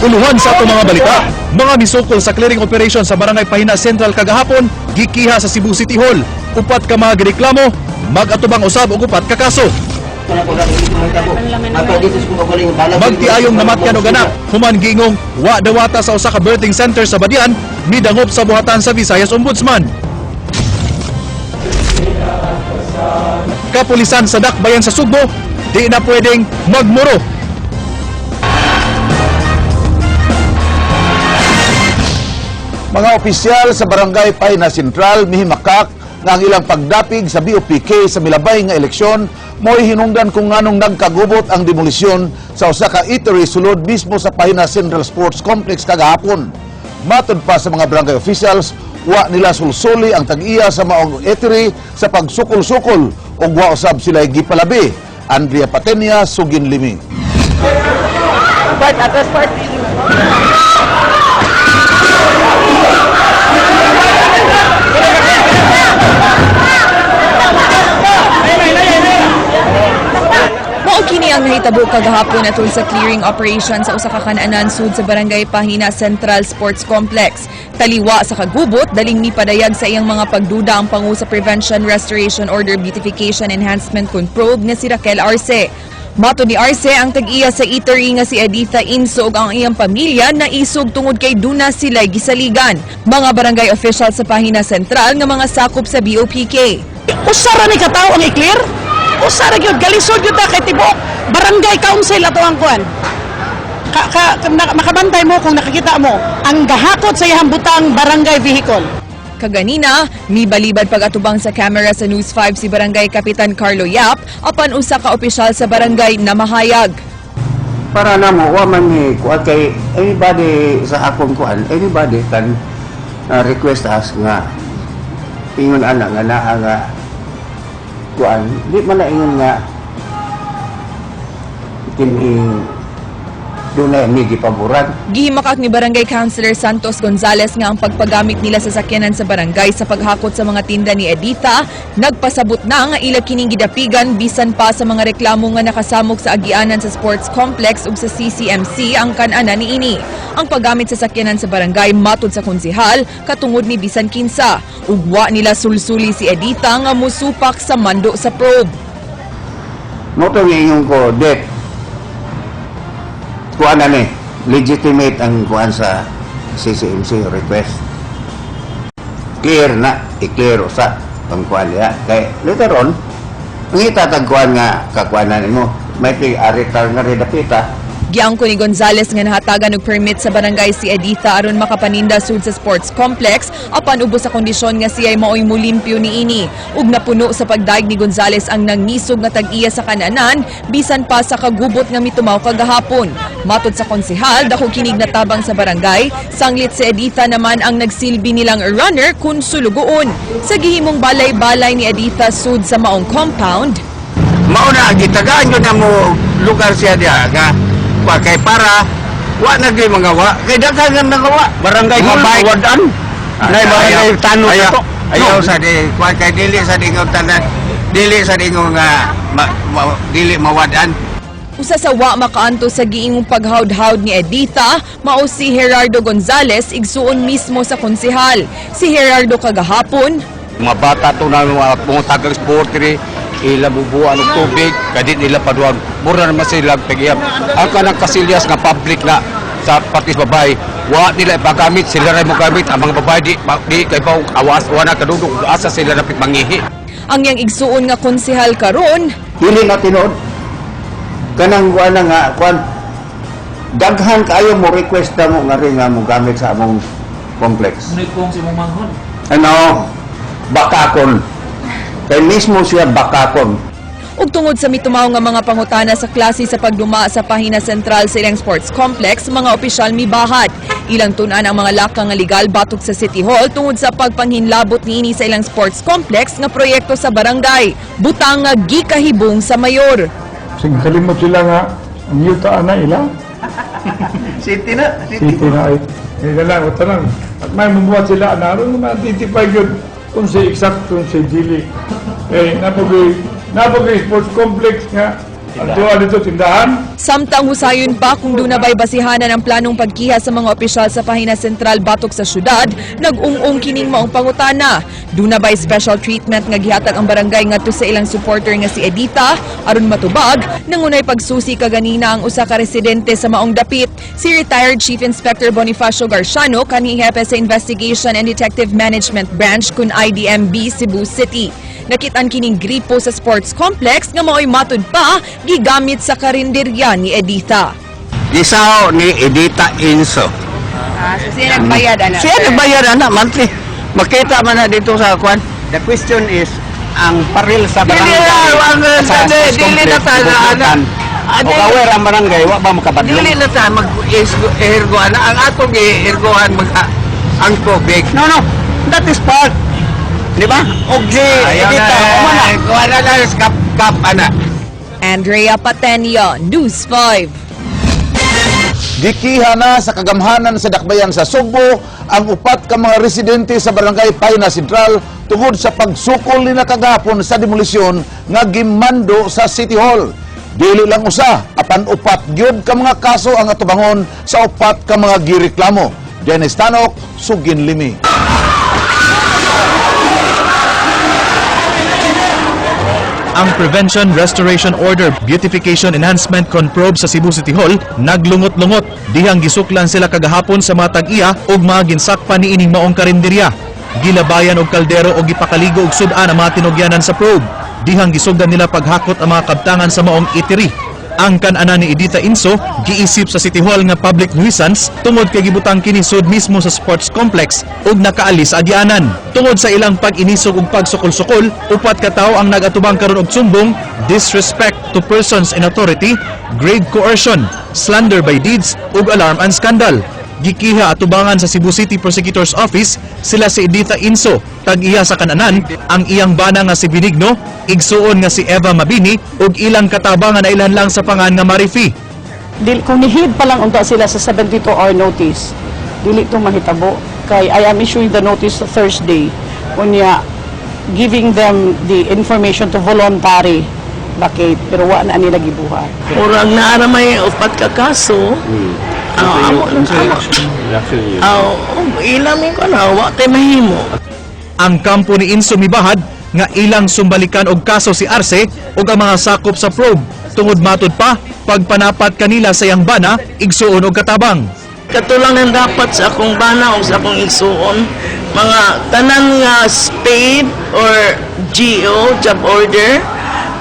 Uluhan sa atong mga balita. Mga misukol sa clearing operation sa Barangay Pahina Central kagahapon, gikiha sa Cebu City Hall. Upat ka mga gireklamo, mag-atubang usab og upat ka kaso. Magtiayong namatyan og anak, human giingong wa dawata sa usa ka birthing center sa Badian, midangop sa buhatan sa Visayas Ombudsman. Kapulisan sa Dakbayan sa Sugbo, di na pwedeng magmuro. Mga opisyal sa Barangay Payna Central mihimakak nga ang ilang pagdapig sa BOPK sa milabay nga eleksyon mo'y hinungdan kung nganong nagkagubot ang demolisyon sa usa ka eatery sulod mismo sa Pahina Central Sports Complex kagahapon. Matod pa sa mga barangay officials, wa nila sulsuli ang tag-iya sa maong eatery sa pagsukol-sukol ug wa usab sila gipalabi. Andrea Patenia, Sugin Limi. Part, atras part. Mao kini ang nahitabo kagahapon atol sa clearing operation sa usa ka kananan sud sa Barangay Pahina Central Sports Complex. Taliwa sa kagubot, daling mipadayag sa iyang mga pagduda ang pangu sa Prevention Restoration Order Beautification Enhancement Control nga si Raquel Arce. Mato ni Arce, ang tag-iya sa eatery nga si Editha Inso ug ang iyang pamilya naisog tungod kay duna sila gisaligan. Mga barangay official sa Pahina Central nga mga sakop sa BOPK. Usa ra ni katawo ang i-clear? Usa ra gyud, galisod gyud ta kay tibuok barangay council ato ang kuan. Makabantay mo kung nakakita mo ang gahakot sa iyang butang barangay vehicle. Kaganina, mibalibad pag-atubang sa camera sa News 5 si Barangay Kapitan Carlo Yap apan usa ka opisyal sa barangay na mahayag. Para na mo wa man ni kuan kay anybody sa akong kuan, anybody can request us nga ingon ana nga naa nga kuan, di man na ingon nga kini dunay mi gipaboran. Gihimakak ni Barangay Councilor Santos Gonzales nga ang pagpagamit nila sa sakyanan sa barangay sa paghakot sa mga tinda ni Editha, nagpasabot na nga ila kining gidapigan bisan pa sa mga reklamo nga nakasamok sa agianan sa sports complex ug sa CCMC ang kan-anan niini. Ang paggamit sa sakyanan sa barangay, matud sa konsehal, katungod ni bisan kinsa. Ugwa nila sulsuli si Editha nga musupak sa mando sa probe. Mo to ingon ko det kuan na ni legitimate ang kuan sa CCMC request, clear na, i-clear usa ang kuan niya kay later on ang itatag kuan nga kakuanan nimo may pig-aritar nga redapita. Giangko ni Gonzales nga nahatagan og permit sa barangay si Editha aron makapaninda sud sa sports complex apan ubos sa kondisyon nga siya'y maoy mulimpyo niini. Ug napuno sa pagdaig ni Gonzales ang nangisog nga tag-iya sa kananan bisan pa sa kagubot nga mitumaw kagahapon. Matod sa konsehal, dako kinig natabang sa barangay, sanglit si Editha naman ang nagsilbi nilang runner kun sulugoon. Sa gihimong balay-balay ni Editha sud sa maong compound, Mao na gitagaan yun na mo lugar siya diha nga wa kay para wa na gyud mga wa kay daghan nga mga wa Barangay mga hall, bike. mawadan. Nay, barangay tanod ayaw, na to. Ayaw No. sa di kuan kay dili sa dingon tanan, dili sa dingon nga dili mawadan. Usa sa wa makaanto sa giingong paghawd-hawd ni Editha, mao si Gerardo Gonzales, igsuon mismo sa konsehal. Si Gerardo kagahapon, Mga bata to na mga tagang sport diri ila bubuan og tubig kay di nila paduag. Mura naman sila pag-iyap. Ang kanang kasilyas nga public na sa partis babae, wa nila ipagamit, sila ray mo gamit. Ang mga babae di kay ba awas wa na kadudok asa sila dapat mangihi. Ang iyang igsuon nga konsehal karon, Dili na tinuod kanang kuan na nga kuan, daghan kaayo mo request na mo nga rin nga mo gamit sa among complex. Nagpong si mong manghon. Ano, bakakon kay mismo siya bakakon. Ug tungod sa mitumaw nga mga pangutana sa klase sa pagduma sa Pahina Central sa ilang sports complex, mga opisyal mibahat. Ilang tun-an ang mga lakang nga legal batok sa City Hall tungod sa pagpanghinlabot niini sa ilang sports complex nga proyekto sa barangay. Butang nga gikahibong sa mayor. Sige, kalimot sila nga, ang yuta na ila. City na. City na ay. Eh, lang, o tanang. At may mabuhat sila, naroon naman identify yun kung si exact, kung si dili. Eh, napagay sports complex nga, Ang duha dito tindahan. Samtang husayon pa kung duna ba'y basihanan ang planong pagkiha sa mga opisyal sa Pahina Sentral batok sa syudad, nag-ung-ung kining maong pangutana. Duna ba'y special treatment nga gihatag ang barangay ngadto sa ilang supporter nga si Edita? Aron matubag, nangunay pagsusi kaganina ang usa ka residente sa maong dapit. Si retired Chief Inspector Bonifacio Garciano, kanhi hepe sa Investigation and Detective Management Branch kun IDMB Cebu City. Nakitaan kining gripo sa sports complex nga mao'y matud pa gigamit sa karinderya ni Editha. Gisaw ni Edita Inso. Ah, so siya nagbayad ana. Siya nagbayad ana monthly. Makita man na dito sa kwan. The question is, ang paril sa Dili barangay na, ang, sa dili- sports dili na complex, ta na, ana. gibututan. Ah, O aware ang barangay, wa ba makabadlong? Dili na ta mag ergoan ang atong gi-ergoan mag ang tubig. No. That is part. Di ba? Og si Ayaw Edita, na, umana. Kuha na na kap kap ana. Andrea Patenia, News 5. Gikiha na sa kagamhanan sa dakbayan sa Sugbo ang upat ka mga residente sa barangay Payna Central tungod sa pagsukol nila kagahapon sa demolisyon nga gimando sa City Hall. Dili lang usa, apan upat gyud ka mga kaso ang atubangon sa upat ka mga gireklamo. Dennis Tanok, Sugin Limi. Ang Prevention Restoration Order Beautification Enhancement con probe sa Cebu City Hall naglungot-lungot dihang gisuklan sila kagahapon sa mga tag-iya ug mga ginsakpan niining maong karinderya. Gilabayan og kaldero og gipakaligo og sud-an ang mga tinugyanan sa probe. Dihang gisugdan nila paghakot ang mga kabtangan sa maong itiri. Ang kan-anan ni Edita Inso giisip sa City Hall nga public nuisance tungod kay gibutang kini sud mismo sa sports complex ug nakaalis sa agianan. Tungod sa ilang pag-inisog ug pagsukol-sukol, upat ka tawo ang nagatubang karon og sumbong disrespect to persons in authority, grave coercion, slander by deeds ug alarm and scandal. Gikiha atubangan sa Cebu City Prosecutor's Office sila si Editha Inso, tag-iya sa kananan, ang iyang bana nga si Benigno, igsuon nga si Eva Mabini ug ilang katabangan na ilan lang sa pangan nga Marifi. Dili, kung nihid pa lang unta sila sa 72-hour notice, dili to mahitabo. Kay I am issuing the notice Thursday. Unya, giving them the information to voluntary vacate, pero wa na nila gibuhat. Murag naa ra may upat ka kaso. Ah, amo amo. Ah, ila mi ko na wa tay mahimo. Ang kampo ni Inso mibahad nga ilang sumbalikan og kaso si Arce ug ang mga sakop sa probe tungod matud pa pagpanapat kanila sa iyang bana, igsuon og katabang. Katulang nang dapat sa akong bana o sa akong igsuon mga tanan nga spade or GO job order,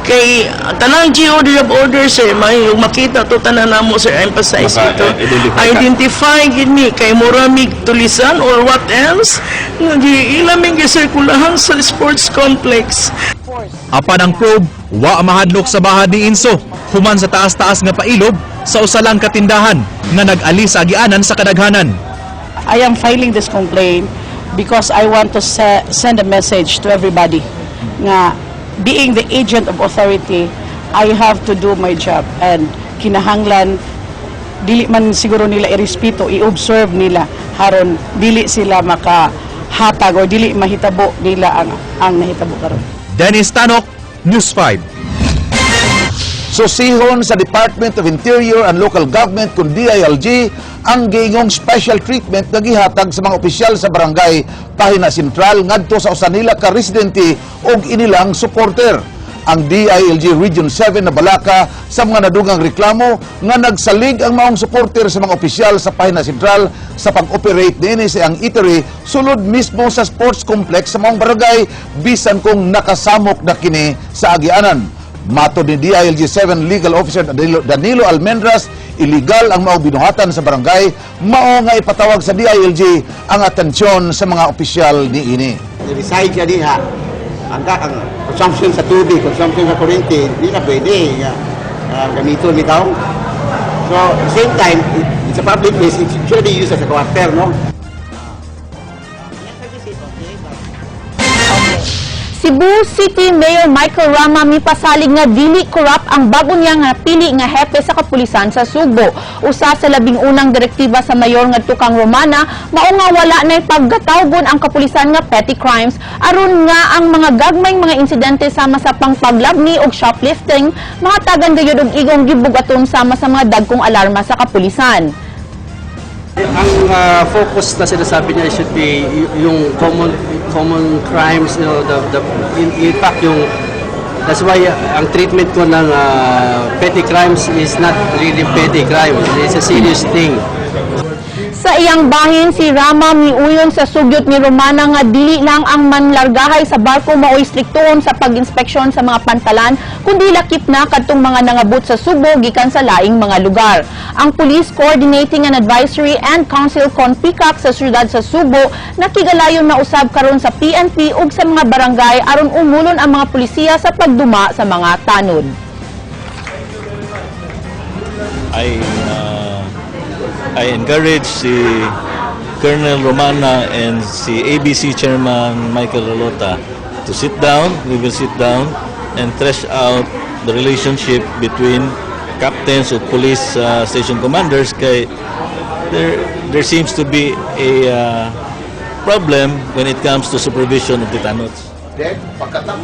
kay tanang GO job order, sir, may makita to tanan namo, sir. Emphasize ito, identify gid ni kay muramig tulisan or what else nga giilaming gisirkulahan sa sports complex. Apan ang probe, wa mahadlok sa bahad ni Inso, human sa taas-taas nga pailob sa usa lang katindahan nga nag-ali sa agianan sa kadaghanan. I am filing this complaint because I want to send a message to everybody nga being the agent of authority, I have to do my job and kinahanglan dili man siguro nila irespeto, i-observe nila haron dili sila makahatag or dili mahitabo nila ang nahitabo karon. Dennis Tanok, News 5. Susihon sa Department of Interior and Local Government kun DILG ang giingong special treatment nga gihatag sa mga opisyal sa barangay Pahina Central ngadto sa usa nila ka residente ug inilang supporter. Ang DILG Region 7 na balaka sa mga nadugang reklamo nga nagsalig ang maong supporter sa mga opisyal sa Pahina Central sa pag-operate niini sa ang eatery sulod mismo sa sports complex sa maong barangay bisan kung nakasamok na kini sa agianan. Matod ni DILG 7 Legal Officer Danilo Almendras, illegal ang maong binuhatan sa barangay, mao nga ipatawag sa DILG ang atensyon sa mga opisyal niini. Reside siya diha. Ang consumption sa tubig, consumption sa kuryente, hindi na pwede nga gamiton bitaw. So, same time, it's a public place, it should be used as a quarter, no? Cebu City Mayor Michael Rama mipasalig nga dili corrupt ang bago niya nga pili nga hepe sa kapulisan sa Sugbo. Usa sa 11 na direktiba sa mayor ngadto kang Romana mao nga wala nay paggatawgon ang kapulisan nga petty crimes, aron nga ang mga gagmayng mga insidente sama sa pangpaglabni og shoplifting mahatagan gayud og igong gibugaton sama sa mga dagkong alarma sa kapulisan. Ang focus na sinasabi niya should be yung common crimes, the in fact, yung that's why ang treatment ko ng petty crimes is not really petty crimes. It's a serious thing. Sa iyang bahin, si Rama miuyon sa sugyot ni Romana nga dili lang ang manlargahay sa barko maoy striktoon sa pag-inspeksyon sa mga pantalan, kundi lakip na kadtong mga nangabot sa Sugbo gikan sa laing mga lugar. Ang Police Coordinating and Advisory and Council CONPICAC sa syudad sa Sugbo nakigalayon na usab karon sa PNP ug sa mga barangay aron umulon ang mga pulisiya sa pagduma sa mga tanod. I encourage si Colonel Romana and si ABC Chairman Michael Relota to sit down. We will sit down and thresh out the relationship between captains of police station commanders kay there seems to be a problem when it comes to supervision of the tanods. Then, pagkatap